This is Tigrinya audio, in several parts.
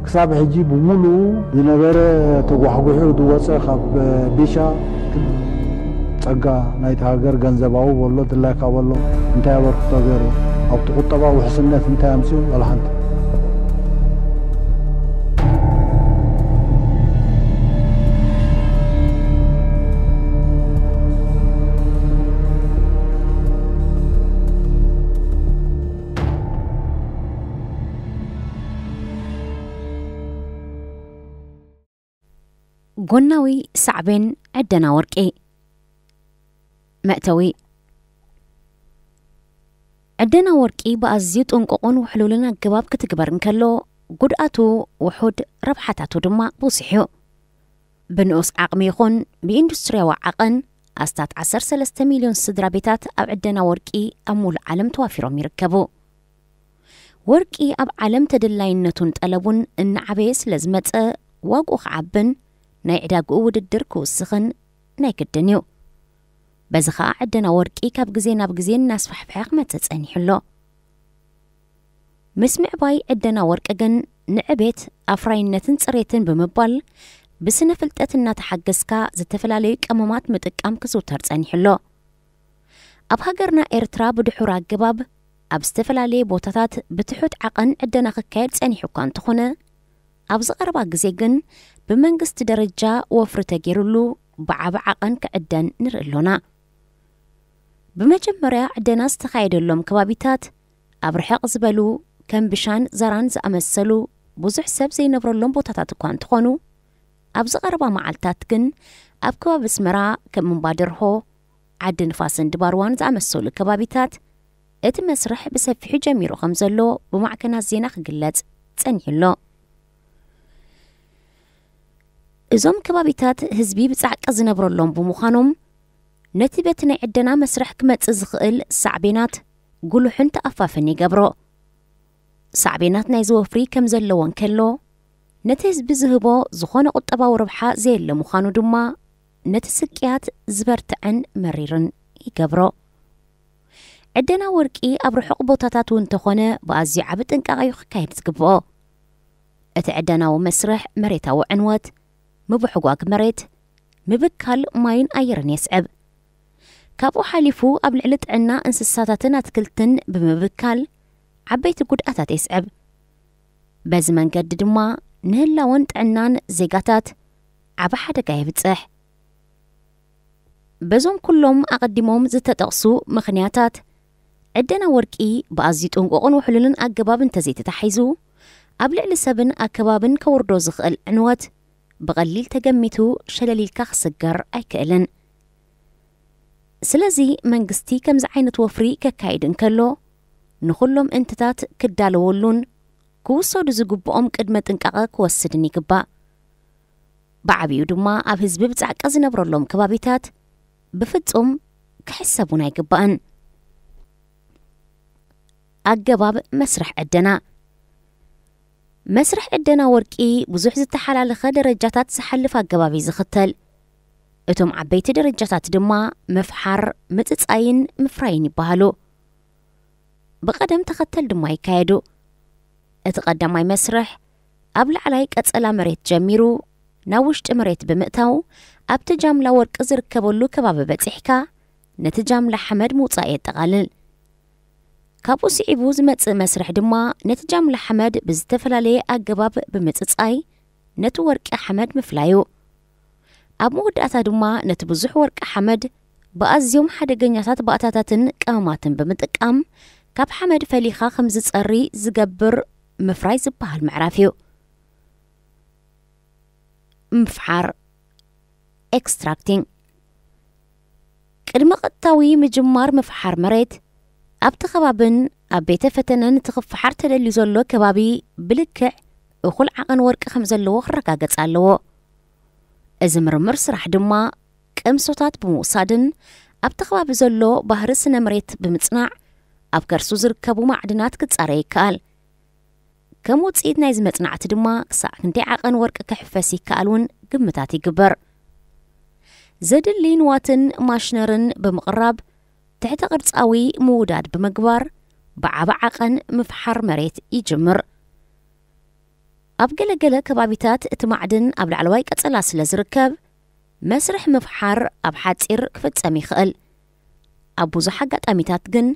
ክሳብ ሕጂ ብምሉኡ ዝነበረ ተጓሕጒሑ ዝወፀ ካብ ቢሻ ጸጋ ናይቲ ሃገር ገንዘባዊ በሎ ድላይካ በሎ እንታይ ኣበርክቶ ገይሩ ኣብቲ ቁጠባ ውሕስነት እንታይ ኣምፅኡ? ወላ ሓንቲ። ጎናዊ ሳዕቤን ዕደና ወርቂ። መእተዊ። ዕደና ወርቂ ብኣዝዩ ጥንቁቕን ውሕሉልን ኣገባብ ክትግበር እንከሎ፣ ጉድኣቱ ውሑድ፣ ረብሓታቱ ድማ ብዙሕ እዩ። ብንኡስ ዓቕሚ ይኹን ብኢንዱስትሪያዊ ዓቐን፣ ኣስታት ዓሰርተ ሰለስተ ሚልዮን ስድራ ቤታት ኣብ ዕደና ወርቂ ኣብ ሙሉእ ዓለም ተዋፊሮም ይርከቡ። ወርቂ ኣብ ዓለም ተደላይነቱን ጠለቡን እናዓበየ ስለ ዝመጸ፣ ዋግኡ ክዓብን ናይ ዕዳግኡ ውድድር ክውስኽን ናይ ግድን እዩ። በዚ ኸኣ ዕደና ወርቂ ካብ ግዜ ናብ ግዜ እናስፋሕፍሐ ክመጽእ ጸኒሑ ኣሎ። ምስ ምዕባይ ዕደና ወርቂ ግን ንዕቤት፣ ኣፍራይነትን ጽሬትን ብምባል ብስነ ፍልጠት እናተሓገዝካ ዝተፈላለዩ ቀመማት ምጥቃም ክዝውተር ጸኒሑ ኣሎ። ኣብ ሃገርና ኤርትራ ብድሑር ኣገባብ ኣብ ዝተፈላለየ ቦታታት ብትሑት ዓቐን ዕደና ክካየድ ጸኒሑ እኳ እንተኾነ፣ ኣብዚ ቀረባ ግዜ ግን ብመንግስቲ ደረጃ ወፍሪ ተገይሩሉ ብዓቢ ዓቐን ክዕደን ንርኢ ኣሎና። ብመጀመርያ ዕደና ዝተኻየደሎም ከባቢታት ኣብ ርሕቕ ዝበሉ ከም ብሻን ዛራን ዝኣመሰሉ ብዙሕ ሰብ ዘይነብረሎም ቦታታት እኳ እንተኾኑ፣ ኣብዚ ቀረባ መዓልታት ግን ኣብ ከባቢ ኣስመራ ከም እምባ ደርሆ፣ ዓዲ ንፋስን ድባርዋን ዝኣመሰሉ ከባቢታት እቲ መስርሕ ብሰፊሑ ጀሚሩ ከም ዘሎ ብማዕከናት ዜና ክግለጽ ጸኒሑ ኣሎ። እዞም ከባቢታት ህዝቢ ብጻዕቂ ዝነብረሎም ብምዃኖም፣ ነቲ በቲ ናይ ዕደና መስርሕ ክመጽእ ዝኽእል ሳዕቤናት ጉሉሕን ተኣፋፍን ይገብሮ። ሳዕቤናት ናይዚ ወፍሪ ከም ዘለዎ እንከሎ፣ ነቲ ህዝቢ ዝህቦ ዝኾነ ቁጠባዊ ረብሓ ዘየለ ምዃኑ ድማ ነቲ ስቅያት ዝበርትዐን መሪርን ይገብሮ። ዕደና ወርቂ ኣብ ርሑቕ ቦታታት እውን እንተኾነ ብኣዝዩ ዓቢ ጥንቃቐ እዩ ክካየድ ዝግብኦ። እቲ ዕደናዊ መስርሕ መሬታዊ ዕንወት፣ ምብሕጓግ መሬት፣ ምብካል ማይን ኣየርን የስዕብ። ካብኡ ሓሊፉ ኣብ ልዕሊ ጥዕና እንስሳታትን ኣትክልትን ብምብካል ዓበይቲ ጉድኣታት የስዕብ። በዚ መንገዲ ድማ ንህላወን ጥዕናን ዜጋታት ዓቢ ሓደጋ የብጽሕ። በዞም ኩሎም ኣቐዲሞም ዝተጠቕሱ ምኽንያታት፣ ዕደና ወርቂ ብኣዝዩ ጥንቁቕን ውሕሉልን ኣገባብ እንተዘይተታሒዙ፣ ኣብ ልዕሊ ሰብን ኣከባብን ከውርዶ ዝኽእል ዕንወት ብቐሊል ተገሚቱ ሸለል ኢልካ ክስገር ኣይክእልን። ስለዚ መንግስቲ ከምዚ ዓይነት ወፍሪ ከካይድ እንከሎ፣ ንኹሎም እንትታት ክዳለወሉን ክውሰዱ ዝግብኦም ቅድመ ጥንቃቐ ክወስድን ይግባእ። ብዓቢኡ ድማ ኣብ ህዝቢ ብጻዕቂ ዝነብረሎም ከባቢታት ብፍጹም ክሕሰብ እውን ኣይግባእን። ኣገባብ መስርሕ ዕደና። መስርሕ ዕደና ወርቂ ብዙሕ ዝተሓላለኸ ደረጃታት ዝሓልፍ ኣገባብ እዩ ዝኽተል። እቶም ዓበይቲ ደረጃታት ድማ ምፍሓር፣ ምጽጻይን ምፍራይን ይበሃሉ። ብቐደም ተኸተል ድማ ይካየዱ። እቲ ቀዳማይ መስርሕ ኣብ ላዕላይ ቀጸላ መሬት ጀሚሩ ናብ ውሽጢ መሬት ብምእታው ኣብቲ ጃምላ ወርቂ ዝርከበሉ ከባቢ በጺሕካ ነቲ ጃምላ ሓመድ ምውጻእ የጠቓልል። ካብኡ ስዒቡ ዝመጽእ መስርሕ ድማ ነቲ ጃምላ ሓመድ ብዝተፈላለየ ኣገባብ ብምጽጻይ ነቲ ወርቂ ሓመድ ምፍላዩ። ኣብ መወዳእታ ድማ ነቲ ብዙሕ ወርቂ ሓመድ ብኣዝዮም ሓደገኛታት ባእታታትን ቀመማትን ብምጥቃም ካብ ሓመድ ፈሊኻ ከም ዝጸሪ ዝገብር ምፍራይ ዝበሃል ምዕራፍ እዩ። ምፍሓር፣ ኤክስትራክቲንግ። ቅድሚ ቀጥታዊ ምጅማር ምፍሓር መሬት፣ ኣብቲ ከባብን ኣብ ቤተ ፈተነን እቲ ክፈሓር ተደልዩ ዘሎ ከባቢ ብልክዕ እኹል ዓቐን ወርቂ ከም ዘለዎ ክረጋገጽ ኣለዎ። እዚ ምርምር ስራሕ ድማ ቅምሶታት ብምውሳድን ኣብቲ ከባቢ ዘሎ ባህሪ ስነ መሬት ብምጽናዕ ኣብ ከርሱ ዝርከቡ ማዕድናት ክጻረ ይከኣል። ከም ውጽኢት ናይዚ መጽናዕቲ ድማ ክሳዕ ክንደይ ዓቐን ወርቂ ክሕፈስ ይከኣል እውን ግምታት ይግበር። ዘድሊ ንዋትን ማሽነርን ብምቕራብ ትሕተ ቅርጻዊ ምውዳድ ብምግባር ብዓቢ ዓቐን ምፍሓር መሬት ይጅምር። ኣብ ገለገለ ከባቢታት እቲ ማዕድን ኣብ ላዕለዋይ ቀጸላ ስለ ዝርከብ፣ መስርሕ ምፍሓር ኣብ ሓጺር ክፍጸም ይኽእል። ኣብ ብዙሕ ኣጋጣሚታት ግን፣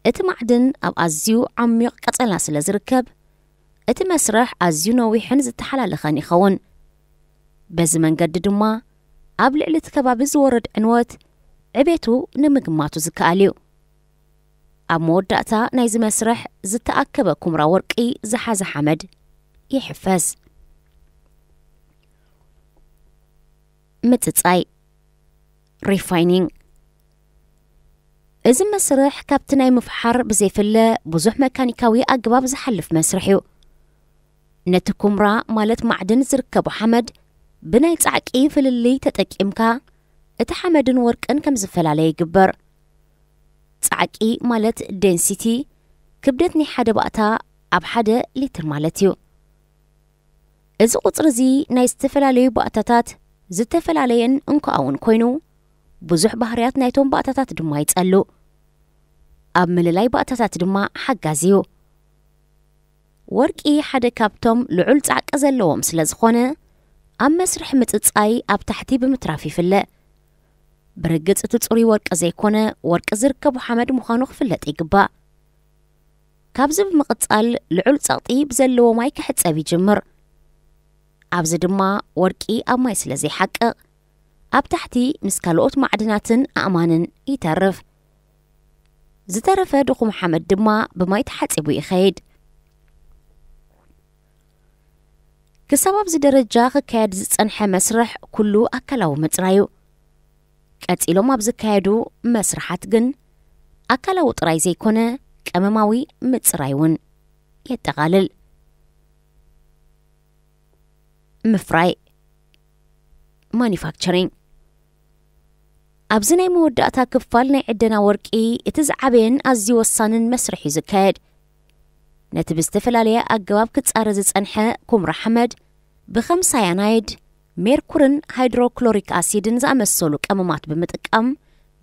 እቲ ማዕድን ኣብ ኣዝዩ ዓሚቕ ቀጸላ ስለ ዝርከብ፣ እቲ መስርሕ ኣዝዩ ነዊሕን ዝተሓላለኸን ይኸውን። በዚ መንገዲ ድማ፣ ኣብ ልዕሊ እቲ ከባቢ ዝወርድ ዕንወት ዕቤቱ ንምግማቱ ዝከኣል እዩ። ኣብ መወዳእታ ናይዚ መስርሕ ዝተኣከበ ኩምራ ወርቂ ዝሓዘ ሓመድ ይሕፈስ። ምጽጻይ፣ ሪፋይኒንግ። እዚ መስርሕ ካብቲ ናይ ምፍሓር ብዘይፍለ ብዙሕ መካኒካዊ ኣገባብ ዝሓልፍ መስርሕ እዩ። ነቲ ኩምራ ማለት ማዕድን ዝርከቦ ሓመድ ብናይ ጻዕቂ ፍልልይ ተጠቂምካ እቲ ሓመድን ወርቅን ከም ዝፈላለ ይግበር። ጻዕቂ ማለት ዴንሲቲ፣ ክብደት ናይ ሓደ ባእታ ኣብ ሓደ ሊትር ማለት እዩ። እዚ ቁጽሪ እዚ ናይ ዝተፈላለዩ ባእታታት ዝተፈላለየን እንኳ እውን ኮይኑ፣ ብዙሕ ባህርያት ናይቶም ባእታታት ድማ ይጸሉ። ኣብ ምልላይ ባእታታት ድማ ሓጋዚ እዩ። ወርቂ ሓደ ካብቶም ልዑል ጻዕቂ ዘለዎም ስለ ዝኾነ፣ ኣብ መስርሕ ምጽጻይ ኣብ ታሕቲ ብምትራፍ ይፍለ። ብርግጽ እቲ ጽሩይ ወርቂ ዘይኮነ፣ ወርቂ ዝርከቡ ሓመድ ምዃኑ ክፍለጥ ይግባእ። ካብዚ ብምቕጻል፣ ልዑል ጸቕጢ ብዘለዎ ማይ ክሕጸብ ይጅምር። ኣብዚ ድማ ወርቂ ኣብ ማይ ስለ ዘይሓቅቕ፣ ኣብ ታሕቲ ምስ ካልኦት ማዕድናትን ኣእማንን ይተርፍ። ዝተረፈ ድኹም ሓመድ ድማ ብማይ ተሓጺቡ ይኸይድ። ክሳብ ኣብዚ ደረጃ ክካየድ ዝጸንሐ መስርሕ ኩሉ ኣካላዊ ምጽራይ እዩ። ቀጺሎም ኣብ ዝካየዱ መስርሓት ግን ኣካላዊ ጥራይ ዘይኮነ ቀመማዊ ምጽራይ እውን የጠቓልል። ምፍራይ፣ ማኑፋክቸሪንግ። ኣብዚ ናይ መወዳእታ ክፋል ናይ ዕደና ወርቂ እቲ ዝዓበየን ኣዝዩ ወሳንን መስርሕ እዩ ዝካየድ። ነቲ ብዝተፈላለየ ኣገባብ ክጻረ ዝጸንሐ ኩምራ ሓመድ ብኸም ሳያናይድ፣ ሜርኩርን ሃይድሮክሎሪክ ኣሲድን ዝኣመሰሉ ቀመማት ብምጥቃም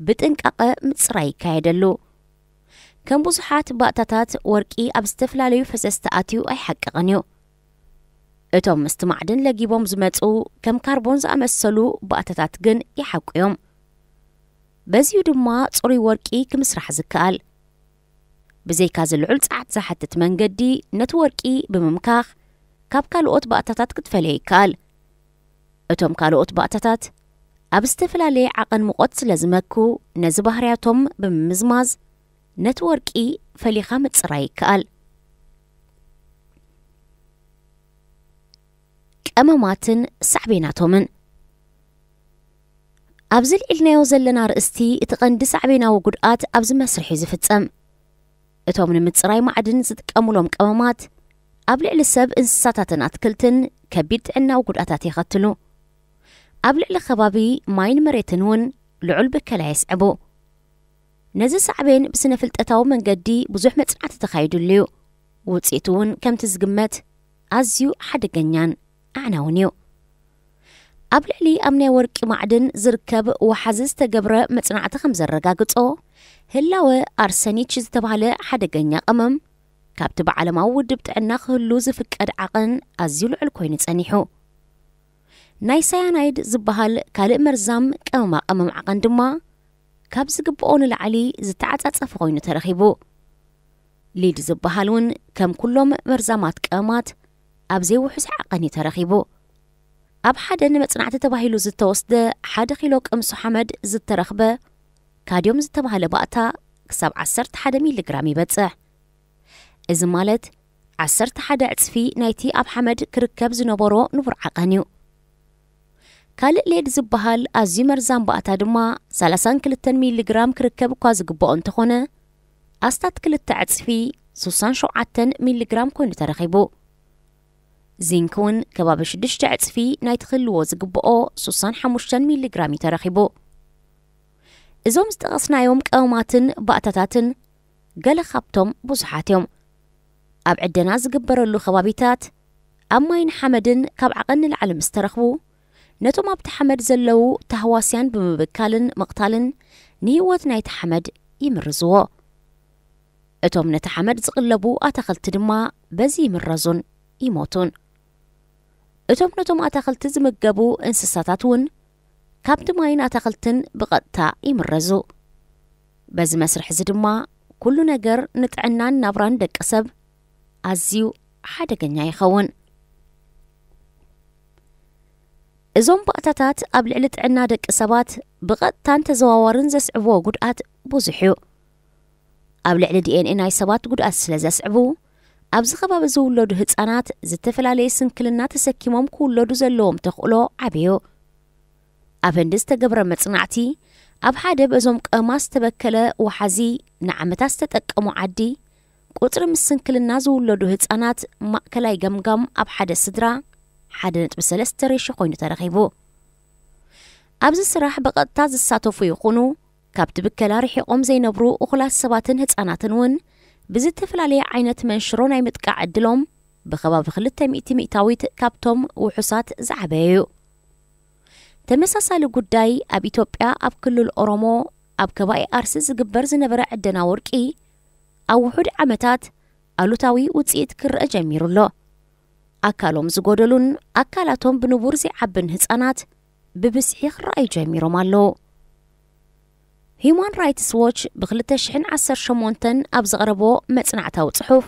ብጥንቃቐ ምጽራይ ይካየደሉ። ከም ብዙሓት ባእታታት ወርቂ ኣብ ዝተፈላለዩ ፈሰስቲ ኣትዩ ኣይሓቅቕን እዩ። እቶም ምስቲ ማዕድን ለጊቦም ዝመጹ ከም ካርቦን ዝኣመሰሉ ባእታታት ግን ይሓቁ እዮም። በዚዩ ድማ ጽሩይ ወርቂ ክምስራሕ ዝከኣል። ብዘይካ እዚ ልዑል ጸዓት ዝሓትት መንገዲ ነቲ ወርቂ ብምምካኽ ካብ ካልኦት ባእታታት ክትፈልዮ ይከኣል። እቶም ካልኦት ባእታታት ኣብ ዝተፈላለየ ዓቐን ሙቐት ስለ ዝመኩ፣ ነዚ ባህርያቶም ብምምዝማዝ ነቲ ወርቂ ፈሊኻ ምጽራይ ይከኣል። ቀመማትን ሳዕቤናቶምን። ኣብዚ ልዒልናዮ ዘለና ርእስቲ እቲ ቀንዲ ሳዕቤናዊ ጉድኣት ኣብዚ መስርሕ እዩ ዝፍጸም። እቶም ንምጽራይ ማዕድን ዝጥቀሙሎም ቀመማት ኣብ ልዕሊ ሰብ፣ እንስሳታትን ኣትክልትን ከቢድ ጥዕናዊ ጉድኣታት የኸትሉ። ኣብ ልዕሊ ከባቢ፣ ማይን መሬትን እውን ልዑል ብከላ የስዕቡ። ነዚ ሳዕቤን ብስነ ፍልጠታዊ መንገዲ ብዙሕ መጽናዕቲ ተኻይዱሉ እዩ። ውጽኢቱ እውን ከምቲ ዝግመት ኣዝዩ ሓደገኛን ኣዕናውን እዩ። ኣብ ልዕሊ ኣብ ናይ ወርቂ ማዕድን ዝርከብ ወሓዚ ዝተገብረ መጽናዕቲ ከም ዘረጋግጾ፣ ህላወ ኣርሰኒች ዝተባህለ ሓደገኛ ቀመም ካብቲ ብዓለማዊ ውድብ ጥዕና ክህሉ ዝፍቀድ ዓቐን ኣዝዩ ልዑል ኮይኑ ጸኒሑ። ናይ ሳያናይድ ዝበሃል ካልእ መርዛም ቀመማ ቀመም ዓቐን ድማ ካብ ዝግብኦ ንላዕሊ ዝተዓጻጸፈ ኮይኑ ተረኺቡ። ሊድ ዝበሃል እውን ከም ኩሎም መርዛማት ቀመማት ኣብ ዘይውሑስ ዓቐን እዩ ተረኺቡ። ኣብ ሓደ ንመጽናዕቲ ተባሂሉ ዝተወስደ ሓደ ኪሎ ቅምሶ ሓመድ ዝተረኽበ ካድዮም ዝተባህለ ባእታ ክሳብ ዓሰርተ ሓደ ሚሊግራም ይበጽሕ። እዚ ማለት ዓሰርተ ሓደ ዕጽፊ ናይቲ ኣብ ሓመድ ክርከብ ዝነበሮ ንቡር ዓቐን እዩ። ካልእ ሌድ ዝበሃል ኣዝዩ መርዛም ባእታ ድማ ሰላሳን ክልተን ሚሊግራም ክርከብ እኳ ዝግብኦ እንተኾነ፣ ኣስታት ክልተ ዕጽፊ፣ ሱሳን ሸውዓተን ሚሊግራም ኮይኑ ተረኺቡ። ዚንክ እውን ከባቢ ሽዱሽተ ዕጽፊ ናይቲ ክህልዎ ዝግብኦ ሱሳን ሓሙሽተን ሚሊግራም እዩ ተረኺቡ። እዞም ዝጠቐስናዮም ቀመማትን ባእታታትን ገለ ካብቶም ብዙሓት እዮም። ኣብ ዕደና ዝግበረሉ ከባቢታት ኣብ ማይን ሓመድን ካብ ዓቐን ንላዕሊ ምስ ተረኽቡ፣ ነቶም ኣብቲ ሓመድ ዘለዉ ታህዋስያን ብምብካልን ምቕታልን ንህይወት ናይቲ ሓመድ ይምርዝዎ። እቶም ነቲ ሓመድ ዝቕለቡ ኣታኽልቲ ድማ በዚ ይምረዙን ይሞቱን። እቶም ነቶም ኣታኽልቲ ዝምገቡ እንስሳታት እውን ካብቲ ማይን ኣታኽልትን ብቐጥታ ይምረዙ። በዚ መስርሕ እዚ ድማ ኩሉ ነገር ንጥዕናን ናብራን ደቂ ሰብ ኣዝዩ ሓደገኛ ይኸውን። እዞም ባእታታት ኣብ ልዕሊ ጥዕና ደቂ ሰባት ብቐጥታን ተዘዋዋርን ዘስዕብዎ ጉድኣት ብዙሕ እዩ። ኣብ ልዕሊ ዲ ኤን ኤ ናይ ሰባት ጉድኣት ስለ ዘስዕቡ፣ ኣብዚ ከባቢ ዝውለዱ ህጻናት ዝተፈላለየ ስንክልና ተሰኪሞም ክውለዱ ዘለዎም ተኽእሎ ዓቢ እዩ። ኣብ ህንዲ ዝተገብረ መጽናዕቲ፣ ኣብ ሓደ በዞም ቀማ ዝተበከለ ወሓዚ ንዓመታት ዝተጠቀሙ ዓዲ፣ ቁጽሪ ምስ ስንክልና ዝውለዱ ህጻናት ማእከላይ ገምጋም ኣብ ሓደ ስድራ ሓደ ነጥቢ ሰለስተ ሬሾ ኮይኑ ተረኺቡ። ኣብዚ ስራሕ ብቐጥታ ዝሳተፉ ይኹኑ፣ ካብቲ ብከላ ርሒቖም ዘይነብሩ እኹላት ሰባትን ህጻናትን እውን ብዝተፈላለየ ዓይነት መንሽሮ ናይ ምጥቃዕ ዕድሎም ብኸባቢ ክልተ ሚእቲ ሚእታዊት ካብቶም ውሑሳት ዝዓበየ እዩ። ተመሳሳሊ ጉዳይ ኣብ ኢትዮጵያ ኣብ ክልል ኦሮሞ ኣብ ከባቢ ኣርሲ ዝግበር ዝነበረ ዕደና ወርቂ ኣብ ውሑድ ዓመታት ኣሉታዊ ውጽኢት ክረአ ጀሚሩ ኣሎ። ኣካሎም ዝጎደሉን ኣካላቶም ብንቡር ዘይዓብን ህጻናት ብብዝሒ ክረኣዩ ጀሚሮም ኣለዉ። ሂዩማን ራይትስ ዎች ብ ክልተ ሽሕን ዓሰርተ ሸሞንተን ኣብ ዘቕረቦ መጽናዕታዊ ጽሑፍ፣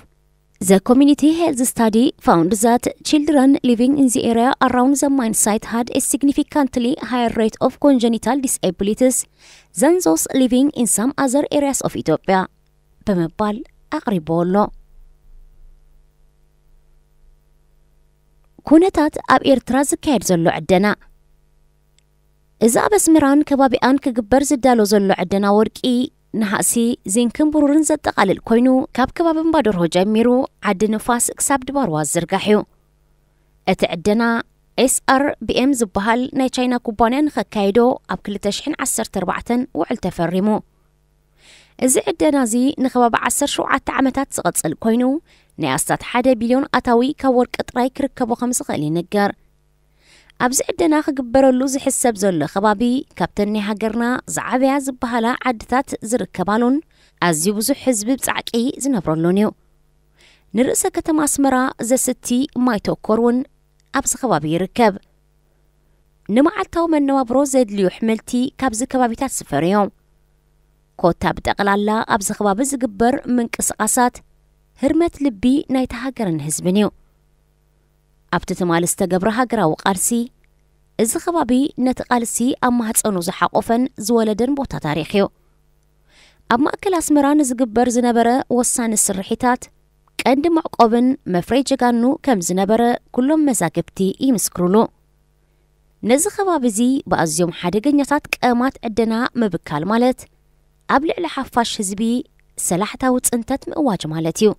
The community health study found that children living in the area around the mine site had a significantly higher rate of congenital disabilities than those living in some other areas of Ethiopia ብምባል ኣቕሪቦ ኣሎ። ኩነታት ኣብ ኤርትራ ዝካየድ ዘሎ ዕደና። እዚ ኣብ ኣስመራን ከባቢኣን ክግበር ዝዳሎ ዘሎ ዕደና ወርቂ፣ ነሃሲ፣ ዚንክን ብሩርን ዘጠቓልል ኮይኑ፣ ካብ ከባቢ እምባደርሆ ጀሚሩ ዓዲ ንፋስ ክሳብ ድባርዋ ዝዝርጋሕ እዩ። እቲ ዕደና ኤስ ኣር ቢ ኤም ዝበሃል ናይ ቻይና ኩባንያ ንኸካይዶ ኣብ ክልተ ሽሕን ዓሰርተ ኣርባዕተን ውዕል ተፈሪሙ። እዚ ዕደና እዚ ንኸባቢ ዓሰርተ ሸውዓተ ዓመታት ዝቕጽል ኮይኑ፣ ናይ ኣስታት ሓደ ቢልዮን ኣታዊ ካብ ወርቂ ጥራይ ክርከቦ ከም ዝኽእል ይንገር። ኣብዚ ዕደና ክግበረሉ ዝሕሰብ ዘሎ ከባቢ፣ ካብተን ናይ ሃገርና ዝዓበያ ዝበሃላ ዓድታት ዝርከባሉን ኣዝዩ ብዙሕ ህዝቢ ብጻዕቂ ዝነብረሉን እዩ። ንርእሰ ከተማ ኣስመራ ዘስቲ ማይ ተኮር እውን ኣብዚ ከባቢ ይርከብ። ንመዓልታዊ መነባብሮ ዘድልዩ ኣሕምልቲ ካብዚ ከባቢታት ዝፈርዮም። ኮታ ብጠቕላላ ኣብዚ ከባቢ ዝግበር ምንቅስቓሳት ህርመት ልቢ ናይታ ሃገርን ህዝብን እዩ። ኣብቲ ትማሊ ዝተገብረ ሃገራዊ ቃልሲ፣ እዚ ከባቢ ነቲ ቃልሲ ኣብ ማህጸኑ ዝሓቖፈን ዝወለደን ቦታ ታሪኽ እዩ። ኣብ ማእከል ኣስመራ ንዝግበር ዝነበረ ወሳኒ ስርሒታት ቀንዲ መዕቆብን መፍረይ ጀጋኑ ከም ዝነበረ ኩሎም መዛግብቲ ይምስክሩሉ። ነዚ ከባቢ እዚ ብኣዝዮም ሓደገኛታት ቀማት ዕደና ምብካል ማለት፣ ኣብ ልዕሊ ሓፋሽ ህዝቢ ሰላሕታዊ ጽንተት ምእዋጅ ማለት እዩ።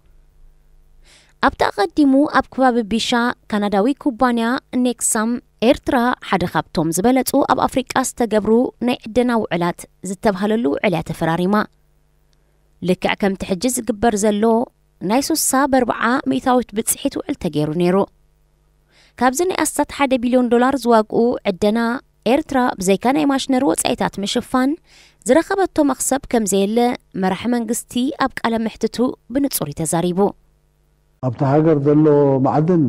ኣብቲ ኣቐዲሙ ኣብ ከባቢ ቢሻ፣ ካናዳዊ ኩባንያ ኔክሳም ኤርትራ ሓደ ካብቶም ዝበለጹ ኣብ ኣፍሪቃ ዝተገብሩ ናይ ዕደና ውዕላት ዝተባህለሉ ውዕል እያ ተፈራሪማ። ልክዕ ከምቲ ሕጂ ዝግበር ዘሎ ናይ ሱሳ በርብዓ ሚእታዊት ብጽሒት ውዕል ተገይሩ ነይሩ። ካብዚ ናይ ኣስታት ሓደ ቢልዮን ዶላር ዝዋግኡ ዕደና፣ ኤርትራ ብዘይካ ናይ ማሽነሪ ወጻኢታት ምሽፋን ዝረኸበቶ መኽሰብ ከም ዘየለ መራሒ መንግስቲ ኣብ ቃለ መሕትቱ ብንጹር እዩ ተዛሪቡ። ኣብቲ ሃገር ዘሎ ማዕድን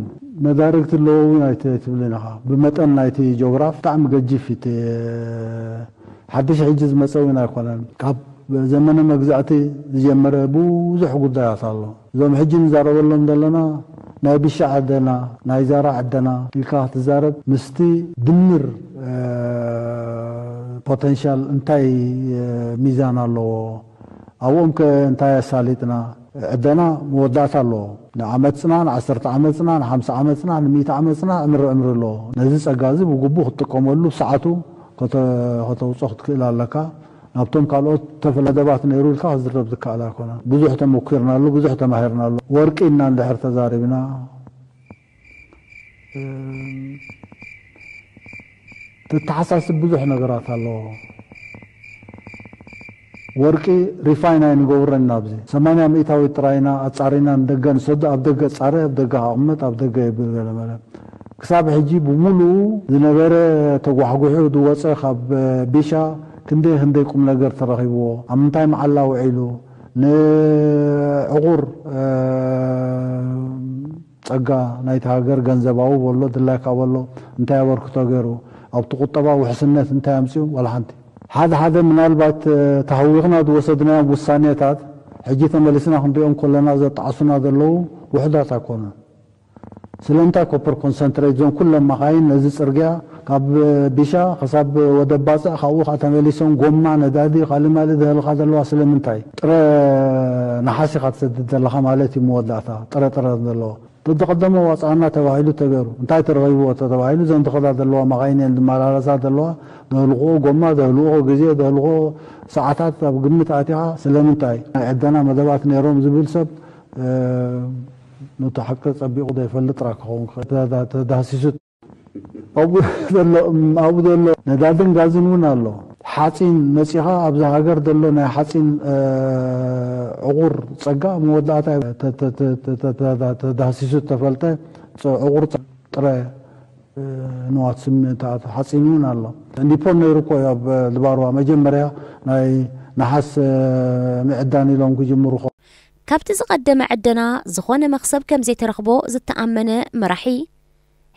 መዳርግቲ ኣለዎ እውን ኣይት-፣ ኣይትብልን ኢኻ። ብመጠን ናይቲ ጂኦግራፍ ብጣዕሚ ገጂፍ እዩ። እቲ ሓድሽ ሕጂ ዝመጸ እውን ኣይኮነን። ካብ ዘመነ መግዛእቲ ዝጀመረ ብዙሕ ጉዳያት ኣሎ። እዞም ሕጂ ንዛረበሎም ዘለና ናይ ቢሻ ዕደና፣ ናይ ዛራ ዕደና ኢልካ ክትዛረብ ምስቲ ድምር፣ እ፣ ፖተንሻል እንታይ፣ እ፣ ሚዛን ኣለዎ? ኣብኦም ከ እንታይ ኣሳሊጥና? ዕደና መወዳእታ ኣለዎ። ንዓመት ጽና፣ ንዓሰርተ ዓመት ጽና፣ ንሓምሳ ዓመት ጽና፣ ንሚእቲ ዓመት ጽና፣ ዕምሪ ዕምሪ ኣለዎ። ነዚ ጸጋ እዚ ብግቡእ ክትጥቀመሉ ብሰዓቱ ከተ-፣ ከተውጾ ክትክእል ኣለካ። ናብቶም ካልኦት ተፈለ ደባት ነይሩ ኢልካ ክዝረብ ዝከኣል ኣይኮነን። ብዙሕ ተመኲርናሉ፣ ብዙሕ ተማሂርናሉ። ወርቂ ኢና እንድሕር ተዛሪብና፣ እም፣ ትተሓሳስብ ብዙሕ ነገራት ኣለዎ። ወርቂ ሪፋይን ኣይንገብሮን ኢና ኣብዚ። ሰማንያ ሚእታዊት ጥራይ ኢና ኣጻሪና ንደገ ንሰዶ፣ ኣብ ደገ ጻረ፣ ኣብ ደገ ኣቕመጥ፣ ኣብ ደገ ይብል ገለ መለ። ክሳብ ሕጂ ብምሉኡ ዝነበረ ተጓሕጒሑ ዝወጸ ካብ ቢሻ ክንደይ ክንደይ ቁም ነገር ተረኺብዎ፣ ኣብ ምንታይ መዓላ ውዒሉ፣ ንዕቑር፣ እ፣ ጸጋ ናይቲ ሃገር ገንዘባዊ በሎ ድላይካ በሎ እንታይ ኣበርክቶ ገይሩ ኣብቲ ቁጠባ ውሕስነት እንታይ ኣምጽኡ ዋላ ሓንቲ ሓደ ሓደ ምናልባት ተሃዊኽና ዝወሰድናዮም ውሳኔታት ሕጂ ተመሊስና ክንሪኦም ከለና ዘጣዕሱና ዘለዉ ውሕዳት ኣይኮኑን። ስለምንታይ ኮፐር ኮንሰንትሬት ዞን ኩለን መኻይን ነዚ ጽርግያ ካብ ቢሻ ክሳብ ወደ ባጽዕ ካብኡ ከዓ ተመሊሶም ጎማ ነዳዲ ካልእ ማልእ ዝህልካ ዘለዋ ስለምንታይ ጥረ ነሓስ ኢኻ ትሰድድ ዘለኻ ማለት እዩ። መወዳእታ ጥረ ጥረ ዘለዋ ተተቐደመ ዋፅኣና ተባሂሉ ተገይሩ እንታይ ተረኺብዎ ተባሂሉ ዘን ዝኸዳ ዘለዋ መኻይን እየን ዝመላለሳ ዘለዋ ዘህልኽኦ ጎማ ዘህልኽኦ ግዜ ዘህልኽኦ ሰዓታት ኣብ ግምት ኣቲኻ ስለምንታይ ናይ ዕደና መደባት ነይሮም ዝብል ሰብ ነቲ ሓቂ ጸቢቑ ዘይፈልጥ ጥራ ክኸውን ክኽእል ተዳህሲሱ ኣብኡ ዘሎ ኣብኡ ዘሎ ነዳድን ጋዝን እውን ኣሎ። ሓፂን መፂኻ ኣብዚ ሃገር ዘሎ ናይ ሓፂን ዕቑር ፀጋ መወዳእታ ተዳህሲሱ ተፈልጠ ዕቑር ጥረ ንዋት ስም ተኣቱ ሓፂን እውን ኣሎ። ኒፖን ነይሩ እኮ ኣብ ድባርዋ መጀመርያ ናይ ነሓስ ምዕዳን ኢሎም ክጅምሩ ከ ካብቲ ዝቐደመ ዕደና ዝኾነ መኽሰብ ከም ዘይተረኽቦ ዝተኣመነ መራሒ፣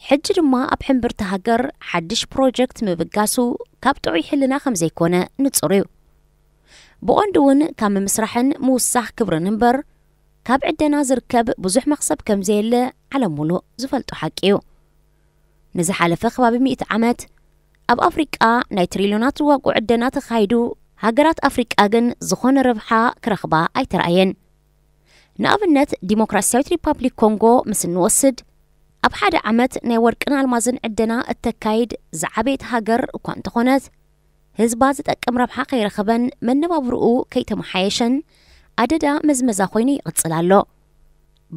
ሕጂ ድማ ኣብ ሕምብርቲ ሃገር ሓድሽ ፕሮጀክት ምብጋሱ ካብ ጥዑይ ሕልና ከም ዘይኮነ ንጹር እዩ። ብቐንዱ እውን ካብ ምምስራሕን ምውሳኽ ክብርን እምበር ካብ ዕደና ዝርከብ ብዙሕ መኽሰብ ከም ዘየለ ዓለም ሙሉእ ዝፈልጦ ሓቂ እዩ። ንዝሓለፈ ከባቢ ሚእቲ ዓመት ኣብ ኣፍሪቃ ናይ ትሪልዮናት ዝዋግኡ ዕደና ተኻይዱ፣ ሃገራት ኣፍሪቃ ግን ዝኾነ ረብሓ ክረኽባ ኣይተራእየን። ንኣብነት ዲሞክራሲያዊት ሪፓብሊክ ኮንጎ ምስ እንወስድ ኣብ ሓደ ዓመት ናይ ወርቅን ኣልማዝን ዕደና እተካይድ ዝዓበየት ሃገር እኳ እንተኾነት ህዝባ ዝጠቅም ረብሓ ከይረኸበን መነባብርኡ ከይተመሓየሸን ኣደዳ መዝመዛ ኮይኑ ይቕጽል ኣሎ።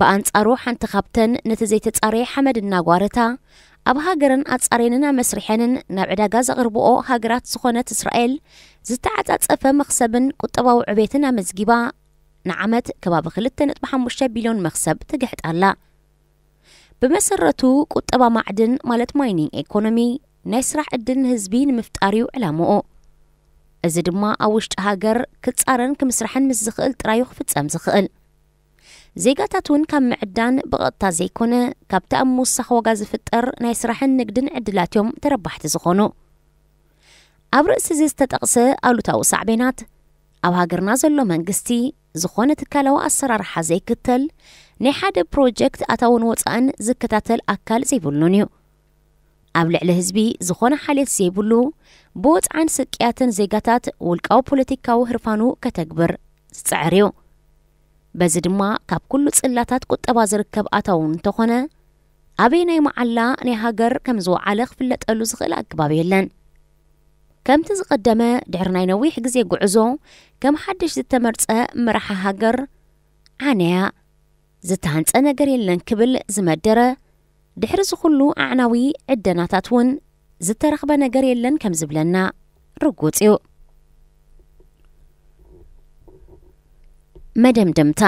ብኣንጻሩ ሓንቲ ካብተን ነቲ ዘይተጻረየ ሓመድ እናጓረታ ኣብ ሃገረን ኣጻርየንን ኣመስሪሐንን ናብ ዕዳጋ ዘቕርብኦ ሃገራት ዝኾነት እስራኤል ዝተዓጻጸፈ መኽሰብን ቁጠባዊ ዕቤትን ኣመዝጊባ ንዓመት ከባቢ ክልተ ነጥቢ ሓሙሽተ ቢልዮን መኽሰብ ትግሕጥ ኣላ። ብመሰረቱ ቁጠባ ማዕድን ማለት ማይኒንግ ኤኮኖሚ ናይ ስራሕ ዕድል ንህዝቢ ንምፍጣር እዩ ዕላምኡ። እዚ ድማ ኣብ ውሽጢ ሃገር ክጻረን ክምስራሕን ምስ ዝኽእል ጥራዩ ክፍጸም ዝኽእል። ዜጋታት እውን ካብ ምዕዳን ብቐጥታ ዘይኮነ ካብቲ ኣብ ምውሳኽ ዋጋ ዝፍጠር ናይ ስራሕን ንግድን ዕድላት እዮም ተረባሕቲ ዝኾኑ። ኣብ ርእሲ እዚ ዝተጠቕሰ ኣሉታዊ ሳዕቤናት ኣብ ሃገርና ዘሎ መንግስቲ ዝኾነ ትካላዊ ኣሰራርሓ ዘይክተል ናይ ሓደ ፕሮጀክት ኣታውን ወፃእን ዝከታተል ኣካል ዘይብሉን እዩ። ኣብ ልዕሊ ህዝቢ ዝኾነ ሓልዮት ዘይብሉ ብወፅዓን ስቅያትን ዜጋታት ውልቃዊ ፖለቲካዊ ህርፋኑ ከተግብር ዝፅዕር እዩ። በዚ ድማ ካብ ኩሉ ፅላታት ቁጠባ ዝርከብ ኣታዊ እንተኾነ ኣበየናይ መዓላ ናይ ሃገር ከም ዝወዓለ ክፍለጠሉ ዝኽእል ኣገባብ የለን። ከምቲ ዝቐደመ ድሕሪ ናይ ነዊሕ ግዜ ጉዕዞ ከም ሓድሽ ዝተመርጸ መራሒ ሃገር ዓነያ ዝተሃንጸ ነገር የለን ክብል ዝመደረ ድሕሪ ዝኹሉ ኣዕናዊ ዕደናታት እውን ዝተረኽበ ነገር የለን ከም ዝብለና ርጉጽ እዩ። መደምደምታ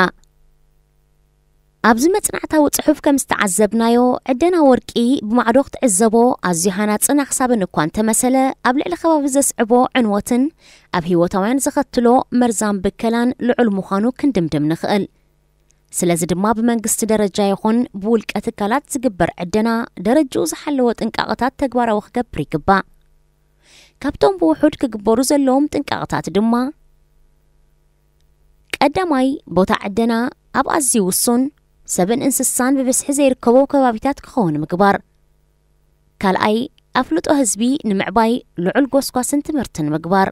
ኣብዚ መጽናዕታዊ ጽሑፍ ከም ዝተዓዘብናዮ ዕደና ወርቂ ብማዕዶ ክትዕዘቦ ኣዝዩ ሃናጽን ኣኽሳብን እኳ እንተመሰለ ኣብ ልዕሊ ከባቢ ዘስዕቦ ዕንወትን ኣብ ህይወታውያን ዘኸትሎ መርዛም ብከላን ልዑል ምዃኑ ክንድምድም ንኽእል። ስለዚ ድማ ብመንግስቲ ደረጃ ይኹን ብውልቀ ትካላት ዝግበር ዕደና ደረጅኡ ዝሓለወ ጥንቃቐታት ተግባራዊ ክገብር ይግባእ። ካብቶም ብውሑድ ክግበሩ ዘለዎም ጥንቃቐታት ድማ ቀዳማይ ቦታ ዕደና ኣብ ኣዝዩ ውሱን ሰብን እንስሳን ብብዝሒ ዘይርከቦ ከባቢታት ክኸውን ምግባር። ካልኣይ ኣፍልጦ ህዝቢ ንምዕባይ ልዑል ጎስጓስን ትምህርትን ምግባር።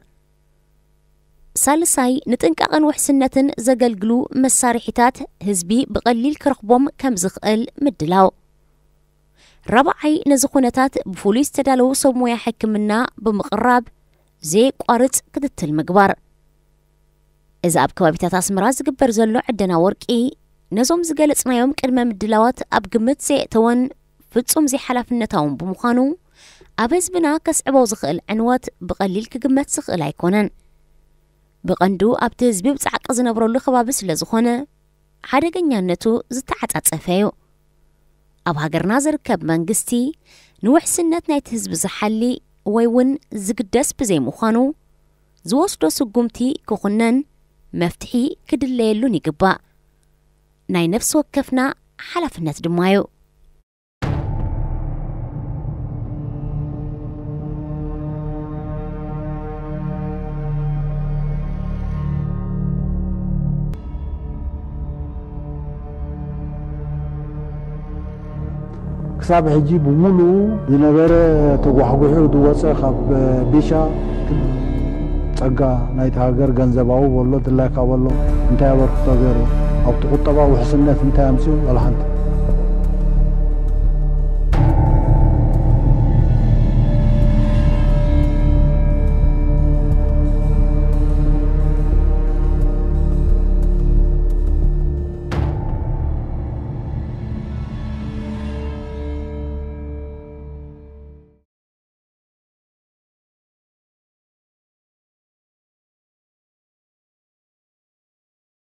ሳልሳይ ንጥንቃቐን ውሕስነትን ዘገልግሉ መሳርሒታት ህዝቢ ብቐሊል ክረኽቦም ከም ዝኽእል ምድላው። ራብዓይ ነዚ ኩነታት ብፍሉይ ዝተዳለዉ ሰብ ሞያ ሕክምና ብምቕራብ ዘየቋርጽ ክትትል ምግባር። እዚ ኣብ ከባቢታት ኣስመራ ዝግበር ዘሎ ዕደና ወርቂ ነዞም ዝገለጽናዮም ቅድመ ምድላዋት ኣብ ግምት ዘየእተወን ፍጹም ዘይሓላፍነታውን ብምዃኑ ኣብ ህዝብና ከስዕቦ ዝኽእል ዕንወት ብቐሊል ክግመት ዝኽእል ኣይኮነን። ብቐንዱ ኣብቲ ህዝቢ ብጻዕቂ ዝነብረሉ ከባቢ ስለ ዝኾነ ሓደገኛነቱ ዝተዓጻጸፈ እዩ። ኣብ ሃገርና ዝርከብ መንግስቲ ንውሕስነት ናይቲ ህዝቢ ዝሓሊ ወይ እውን ዝግደስ ብዘይምዃኑ ዝወስዶ ስጉምቲ ክኹነን መፍትሒ ክድለየሉን ይግባእ። ናይ ነፍሲ ወከፍና ሓላፍነት ድማ እዩ። ክሳብ ሕጂ ብምሉኡ ዝነበረ ተጓሕጒሑ ዝወፀ ካብ ቢሻ ጸጋ ናይቲ ሃገር ገንዘባዊ በሎ ድላይካ በሎ እንታይ ኣበርክቶ ገይሩ ኣብቲ ቁጠባዊ ውሕስነት እንታይ ኣምፅኡ ወላ ሓንቲ